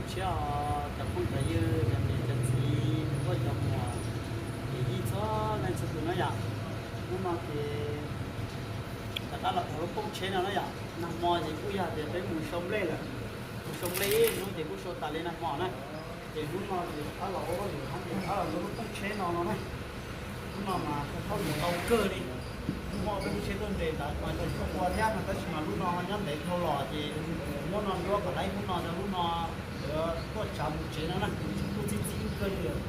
Siab os cov phooj cov ywg, cov niam cov txiv, cov nkauj cov muam, yij txhua leej txhua tus na yom. Hnub no ces rov qab los ua lub pooj tsheb no na yom. Nag hmo ces kuj yog tias peb mus sau nplej lawm, mus sau nplej ib hnub ces kuj sau tas li nag hmo na. Ces hnub no ces rov qab los ua hauj lwm hab, rov qab los ua lub pooj tsheb no no na. Hnub no mas hauj lwm ntau kawg li, muaj peb lub tsheb tuaj nres ntawd mas tseem tuaj ua thiab no, tab sis mas lub no nyob ntev dhau los ces muab no nruab kom laib hnub no rau lub no yuav tuaj tsav mus tsev no na, kuj txi txiv kawg li lawm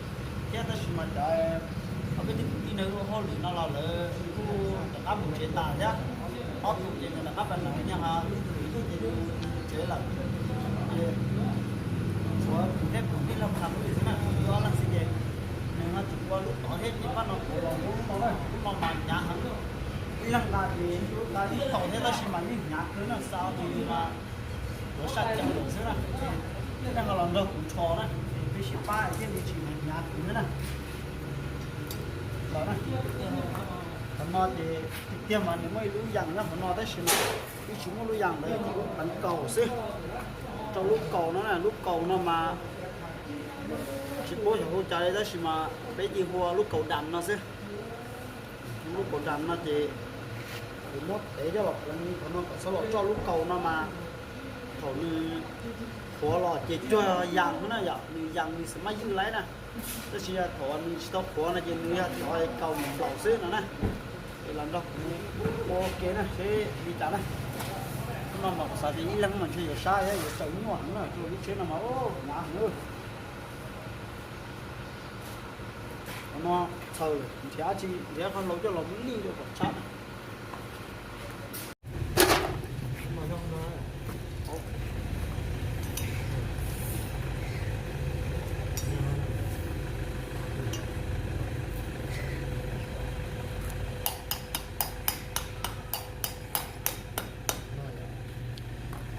thiab. Tab sis mas cov, ob peb tug kwv tij neeg ua hauj lwm no los lawv kuj rov qab mus tsev tas thiab. Ob tug ces nws rov qab pais lawm, nyob ho ib tug ces nws tsev lawm. Ces tshuav kuv thiab kuv tij laug Qhas Lub xwb na, ob leeg xwb ces nws ho tseem ua lub tod thiab ces pab no kuv los ua lub no na, lub no mas hnyav heev. Ib leeg nqa ces nqa ib thaum thiab tab sis mas yeej hnyav kawg na, xa ces mas yuav saj cev lawm xwb na. Leej ho los nrog kuv rho na, peb sib pab thiaj li tsis hnyav kawg thiab na. Los na, qhov no ces tiag tiag mas nws muaj ib lub yas nyob qhov no tab sis mas wb tsis muaj lub yas ntawd ces wb pleev kaus xwb. Rau lub kaus no na, lub kaus no mas tsis paub xyov hu cas li tab sis mas peb cia hu ua lub kaus das no xwb. Lub kaus das no ces kuv muab tev coj los pleev qhov no kom txhob los roj lub kaus no mas thaum nws qhuav los ces cuag yas xwb na yom, nws yas nws xav maj ywj laib na. Tab sis yog thaum nws tsis tau qhuav no ces nws yog cov kaus nplaum xwb no na. Es los nrog kuv ua ke na seb li cas na. Hnub no mas kuv xav tias ib leeg mas ntshe yuav sab thiab yuav tsaus nyuaj heev na, rau lub tsheb no mas hnyav heev. Qhov no txhaws lawm, nrhiav tsis nrhiav qhov hlau coj los muab lij rau kom tshab na.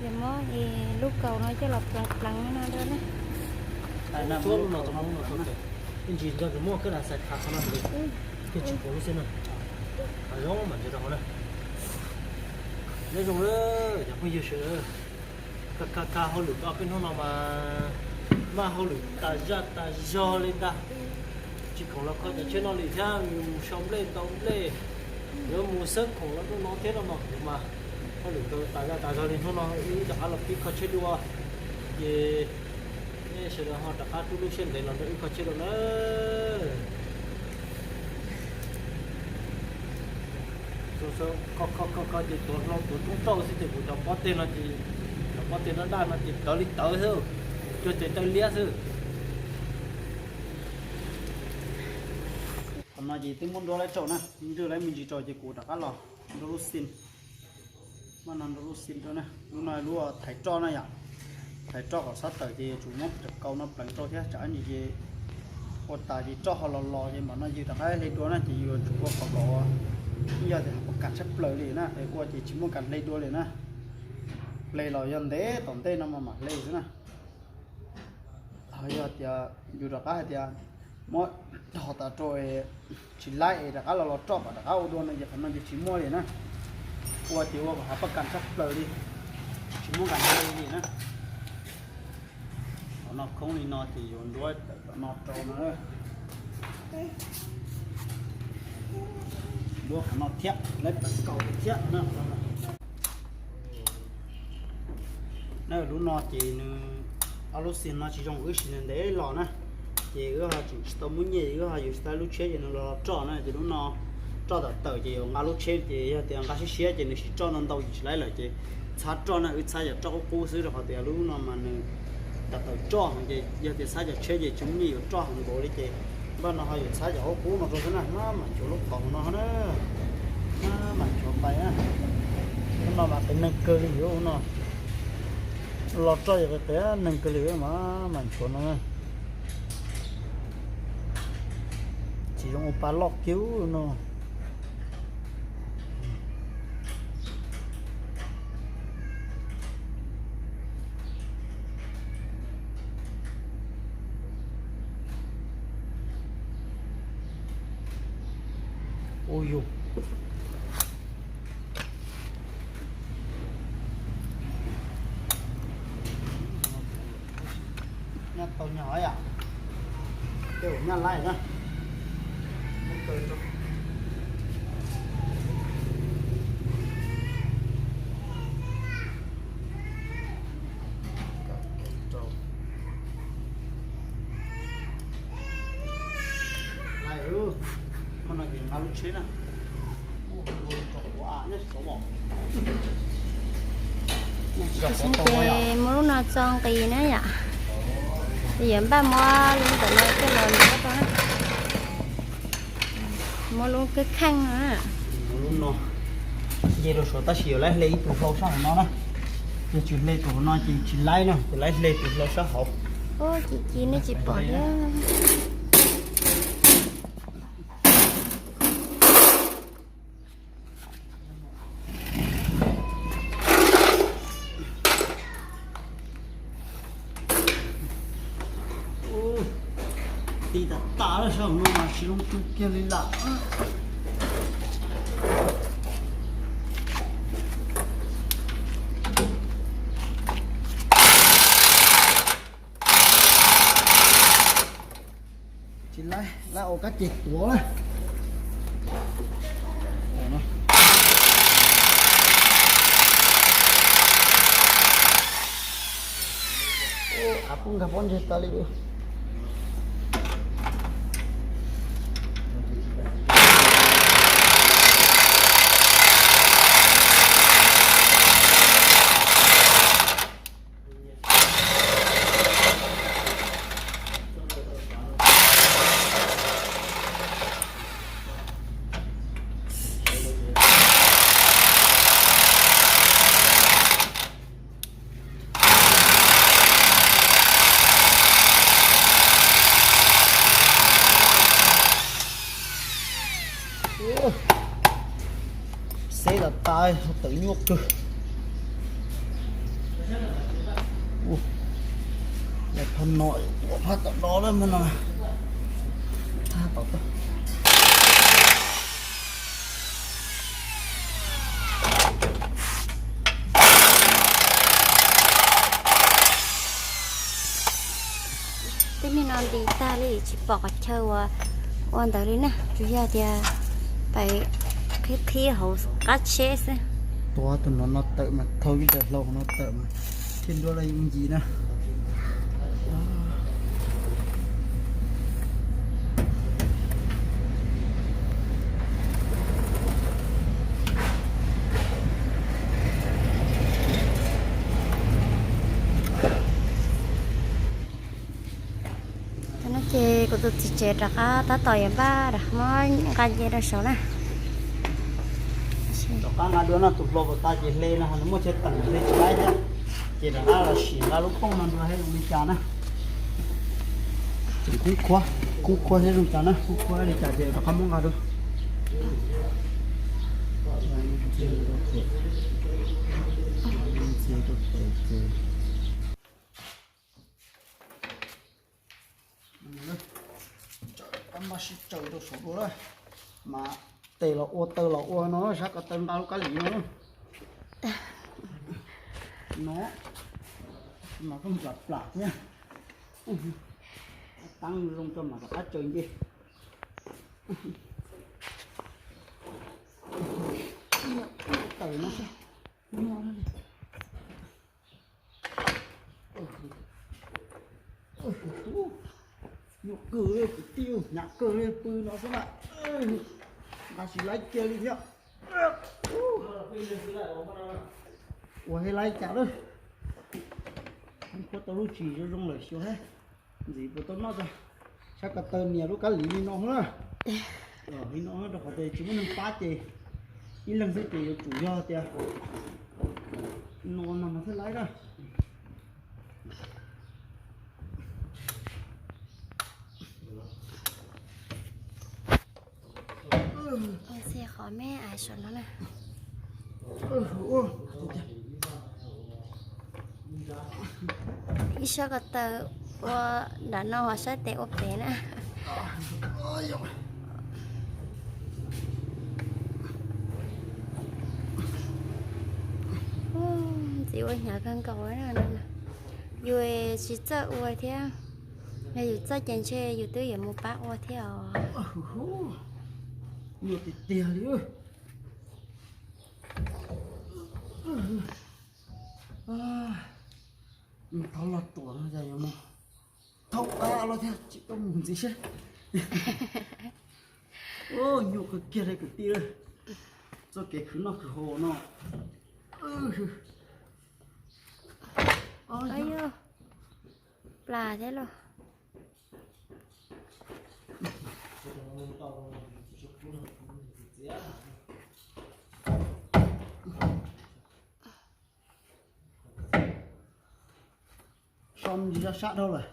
Ces muab lub kaus no coj los pleev pleev no dua na. Ib ntsis nco muaj koj xav khav qhov no, koj tsis pom lub xwb na. Zoo mas ntshe rau qhov na. Nyob zoo cov phooj ywg sawv daws, kha kha hauj lwm tau peb hnub no mas maj hauj lwm tas zaj tas zog li ntag. Tsis khoom los kho cov tsheb no li thiab, mus sau nplej ntau nplej, yuav mus xab khoom los rau no thiab no mas kuv mas hauj lwm tau tas zaj tas zog li. Hnub no wb rov qab los pib kho tsheb dua, ces nej sawv daws ho rov qab rub lub siab ntev los nrog wb kho tsheb dua na. Kho kho kho ces tuav hlau tuav roob rauj xwb ces kuv cov pob teg no ces, cov pob teg daj daj no ces tawv li tawv xwb, cuag tes taw liab xwb. Qhov no ces twb muab nruab laib rau na, nruab laib me ntsis rau ces kuv rov qab los nruab lub xim. Muab no nruab lub xim rau na, lub no lub thaiv roj na yom. Thaiv roj kom txhob tawm ces yuav tsum muab cov kaus no pleev rau thiab tsam ntsis ces ua tas ces roj ho los los ces mam no yws rov qab hle dua na ces yuav tsum ua qhov kom, yog tias puas kam tshaj plaws li na, es ua ces tsis muaj kam hle dua li na. Hle los yog ntev tom ntej no mas mam hle xwb na. Ho yog tias yus rov qab hais tias muab dhos tas rau tsis laib es rov qab los los roj kom rov qab ua dua no ces qhov no ces tsis muaj li na. Ua ces ua kom hav paj kas tshaj plaws li, tsis muaj nqas hle li na. Qhov no khoob li no ces yuav nruab tawm tom no rau no, nruab qhov no thiab, laib pleev kaus thiab na. Na lub no ces nws ob lub xim no tsis zoo, wb siv ntev los na, ces wb ho tseem tsis tau muab nyiaj, wb ho yuav tsis tau lub tsheb ces nws los roj na, ces lub no roj tawm tawm ces yuav nqa lub tsheb, ces yog tias nqa siab siab ces nws siv roj ntau ntau ces tsis laib lawm ces txhab roj na, wb txhab cov roj qub qub xwb rau qhov tias lub no mas nws tawm tawm roj heev ces yog tias txhab cov tsheb ces tsis muaj nyiaj yuav roj heev npaum li ces npaj no ho yuav txhab cov qub qub no rau xwb na, maj mam nchuav lub qhov no na, maj mam nchuav pais na. Lub no mas qias neeg kawg li yuav no, los roj yog qias qias neeg kawg li mas mam nchuav no. Tsis zoo ua pa loj kiag no. Ua yus Tau nyog yom, tej nyab laib na. Ces muab lub no txo nqis na yom. Yuav npaj muab lub ntawm no coj los ntxuav rau na. Muab lub kheej kheej no na. Lub no nce rau saud tab sis yuav laib hle ib tug hlau sab hauv no na. Yog tsis hle tus hauv no ces tsis laib no, ces laib hle tus hlau sab hauv. Ub, ci ci nej tsis pom thiab. Tiv tas tas lawm, sab hauv no mas tsis zoo tu kiag li lawm. Tsis laib, laib ua kab ces tuav. Av pub nkag pob ntseg tas li. Xeb tas tas, tawm nyuaj kawg. Phab no, phab tom no lawm no. Tej me no nti tag li tsis pom qhov chaw uas ua ntawd li na, tsuas yog tias pais qhib qhib hauv qab tsheb xwb. Tua tus no no tawm mas thau ib daim hlau no tawm mas thiaj nruab laj yooj yim na. Thaum no ces kuv tus txiv tsev rov qab tab tom yuav npaj rov muab nqa nce rau saud na. Rov qab nqa dua no, tus hlau puas tas ces hle no, nws muaj chaw teem hle tsis laib thiab. Ces rov qab los sim nqa lub pooj no dua seb zoo li cas na. Tseem kub khuab, kub khuab seb zoo cas na, kub khuab li cas ces rov qab muab nqa dua. Npaj sib tsaws rau saum dua lawm, mas tes los ua taw los ua no, sab ko taw nqa lub kab lis no. No, mas koj plam plam thiab. Taab zoo rau mas rov qab tsaws nce. Taws no. Nyuaj kawg li kwv tij, hnyav kawg li pw no xwb na. Nqa tsis laib kiag li thiab. Ua thiaj laib cas lawm. Khuab tau lub tsis zoo zoo lawm xyuas thiab. Ntxiv puas tau noj tso. Sab ko taw nias lub kab lis li no na. Li no rau qhov tias tsis muaj neeg pab ces ib leeg xwb ces yuav tsum yog tias no no mas thiaj laib na. Ua ntxhi qhov me ais saum no na. Ib sab ko taw ua nram no, ho sab tes ua pem na. Ntxiv ua hnyav kawg nkaus na. Yus tsis txawj ua thiab. Yog yus txawj ces ntshe yus twb yuav mus pab ua thiab os. Nyuaj tiag tiag li. Thov los ruam no yog yuav mus thoob qab los thiab tsis tau mus ntxiv seb. Nyuaj kawg kiag li kwv tij. Txoj kev khwv noj khwv haus no. Plas thiab lauj. So me ntsis sab sab dhau lawm.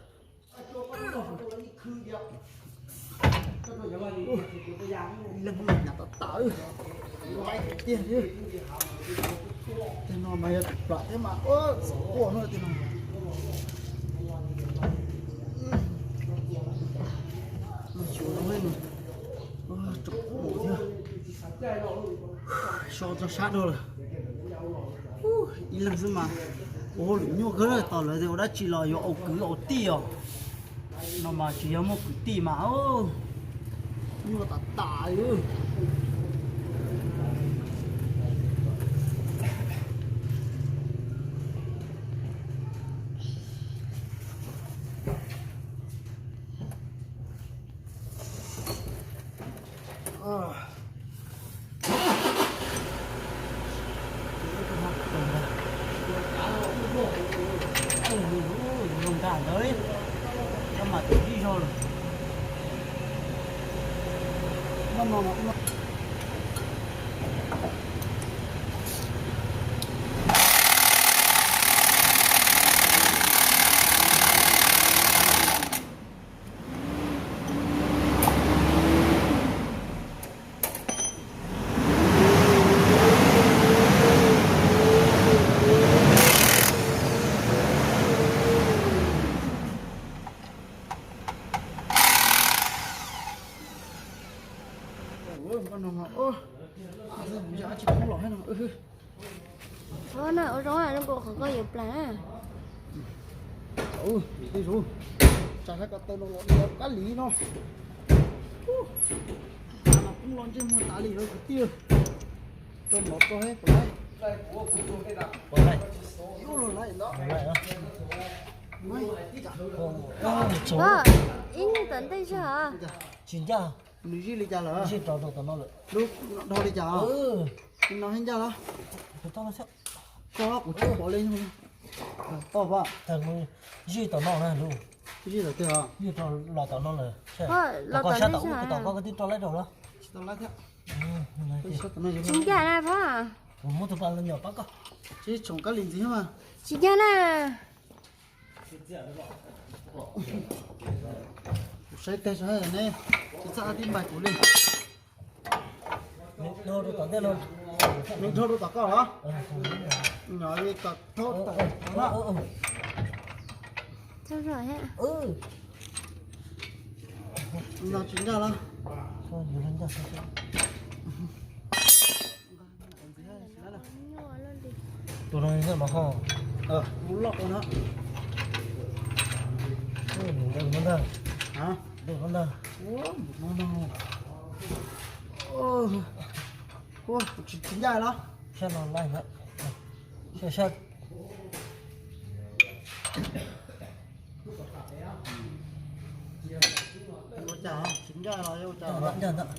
Leej nyam tam tam, laiv tiag tiag. Tej no mas yog tus plam thiab mas, quaj no tej no. Xyuas no, tsoom quaj thiab. So txog sab dhau lawm. Ib leeg xwb mas ua hauj lwm nyuaj kawg, tos lawv ua dab tsi los yuav ua kwv ua tij os. No mas tsis yog muaj kwv tij mas nyuaj tas tas li. Zoo nkauj ntawd, koj mas tus ib zaug lawm. Ua zoo zoo nkaus qhov koj yuav plas. Tej zaum tsa hab ko taw no los diav kab li no. Poob los ntsej muag tas li lawm kwv tij. Rau nov tso hab, ib nyuag tom ntej zog. Tsis ncaj. Nws zij li cas lawm? Zij rau tom no lawm. Lub no dhau li cas? No hab ncaj los? Toj kuv tsis pom li. Toj pom. Zij tom no na lub. Zij tom twg os? Zij rau los tom no lawm. Los tom koj sab tom ub, kuv tom koj, koj twb rau laib rau los. Tsis tau laib thiab. Tsis ncaj na pab. Kuv muab tus pas los nyom pab koj. Tsis tshoom kab li ntxiv mas. Tsis ncaj na. Kuv saib teg saib ne, tsis txaj tib npais kuv li. Nws dhau rau tom koj los? Nws dhau rau tom koj los? Nyob li tom thauj tom no. No tsis ncaj los? Tus no no ho. Lub loj no. Ntag, ntag. Tsis ncaj los? Sab no laij na. Sab, sab. Ua cas tsis ncaj los ua cas? Ncaj ntag.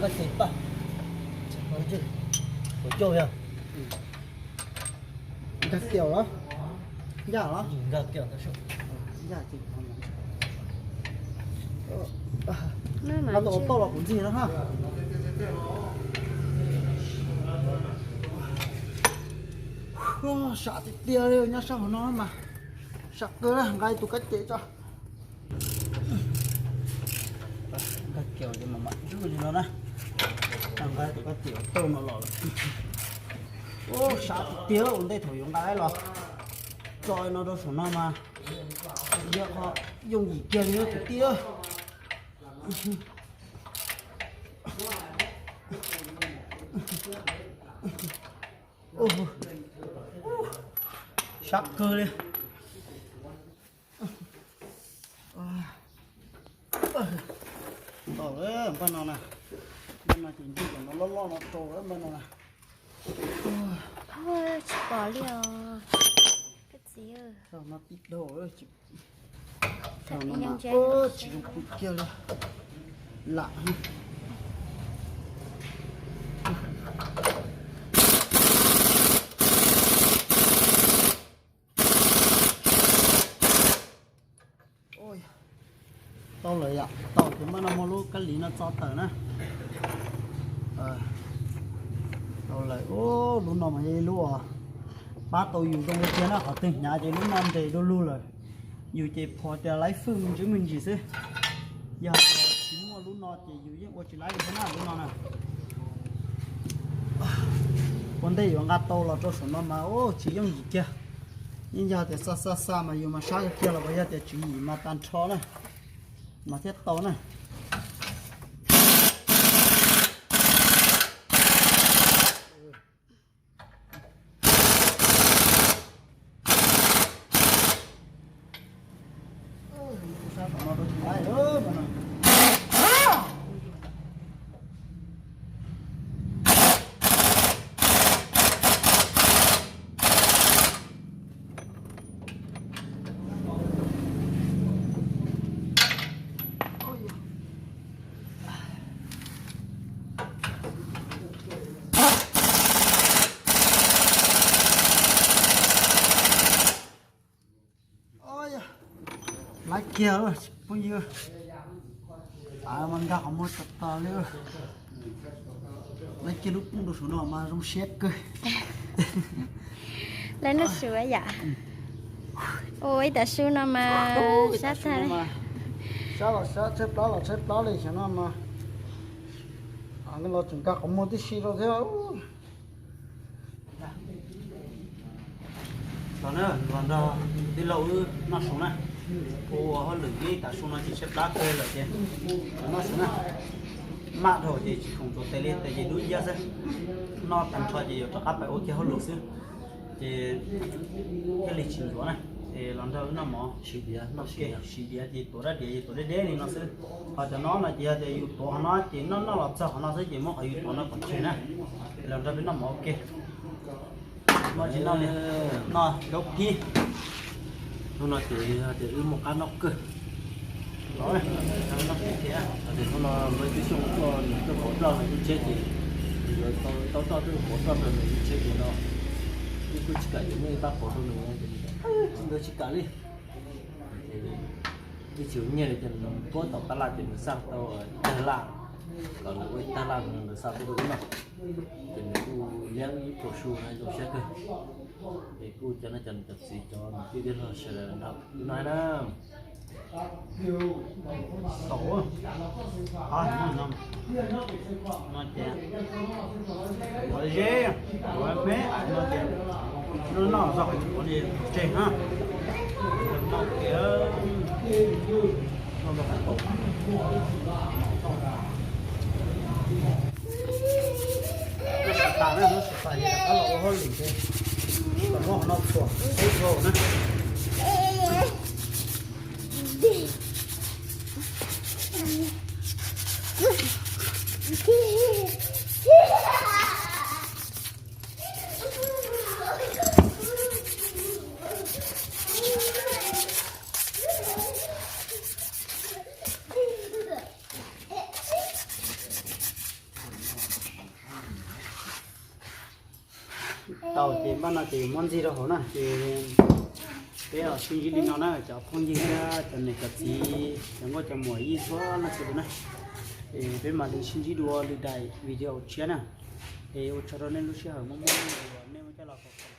Koj ces paj, kuv coj yog. Nkag kiaum los? Ncaj los? Nkag kiaum ntag. Ncaj ces no tus toj los kuv ntxig no ha. Sab tiag tiag li, nyob sab hauv no mas sab kawg, nqa tus kab ces tso. Nkag kiaum ces mam mam ntsuj li no na. Nqa tus kab ces tau no los lawm. Ua sab tiag tiag, ua ntej thaum yuav nqa los tso no rau saum no mas yog qhov yooj yim kiag li kwv tij. Sab kawg li. Tau lawm npaj no na, npaj no ces ntsib cov no loj loj no rau lawm npaj no na. Tsis pom li os. Koj txiv, no tib daug tsis zoo pw kiag li. Lam. Tau lawm yom, tau ces muab no muab lub kab lis no txo tawm na. Tau lawm, lub no mas yog ib lub uas pab tau yus zoo li tiag na, qhov twg hnyav ces lub no nres du lug lawm. Yus ces pom tias laib fwj me ntsis me ntsis xwb. Yog tias tsis muaj lub no ces yus yeej ua tsis laib li thiab na lub no na. Ua ntej yuav nqa tau los rau saum no mas tsis yooj yim kiag. Yeej yog tias xa xa xa mas yus mas sab kiag los yog tias tswv yim mas tag nrho na, mas thiaj tau na. Laib kiag phooj ywg, mas nkag qhov muag tas tas li. Laib kiag lub poob rau saum no mas zoo siab kawg. Laib noj su yam. Ua ib tag su no mas sab tag. Sab los sab, tshaib plab los tshaib plab li xyov no mas. Los tseem nkag qhov muag tib si rau thiab. Los na, los nrog tij laug wb noj su na. Ua hauj lwm ib tag su no ces tshaib plab kawg lawm ces los noj su na. Maj dhau ces tsis khoom tsuav tes li, tes ces dub nciab xwb. Noj tag nrho ces yuav rov qab pais ua kiag hauj lwm xwb. Ces thiaj li tsis ntxuav na. Ces los nrog wb noj mov siv diav, noj siv diav ces tuav rab diav ces tuav deb deb li no xwb. Ho cov no no ces yog tias yus tuav qhov no ces noj noj los txog qhov no xwb ces muab qhov yus tuav no kom tseg na. Los nrog peb noj mov ua ke. Noj tsis noj li, noj zaub pib. Hnub no ces yog tias wb muaj qab noj kawg. Los, noj pib thiab. Tias hnub no npawg Tib Xyooj tuaj, nws tuaj pauv roj nws lub tsheb ces yuav tau roj tuaj pauv roj rau nws lub tsheb ces no. Wb kuj tsis kam yuav muaj ib pab pauv rau nws, nws tsis kam li. Wb tsis ua nyiaj li ces nws tuav tom tab laj ces nws xaj tau ib tag laj, kom nws ua ib tag laj nws xaj tuaj rau wb noj. Ces nws kuj liab ib pluas su no zoo siab kawg. Es kuj cov no cov niam cov txiv cov kwv tij tij laug sawv daws nrog wb noj na. Tau, no ces ua zeb, ua peb no ces noj noj txog qhov ua li tseg na. Noj tias noj tau qhov tau. Noj xav tas na, noj xav tas ces rov qab los ua hauj lwm ces kom muab qhov no txhuam xub dhau na. Tau ces npaj no ces yuav muab ntxig rau hauv na ces peb los sib ntsib li no na cov phooj ywg thiab cov niam cov txiv cov nkauj cov muam ib txhua leej txhua tus na. Es peb mam li sib ntsib dua lwm daim video tshiab na. Es ua tsaug rau nej lub sij hawm muaj muaj uas nej muab coj los koom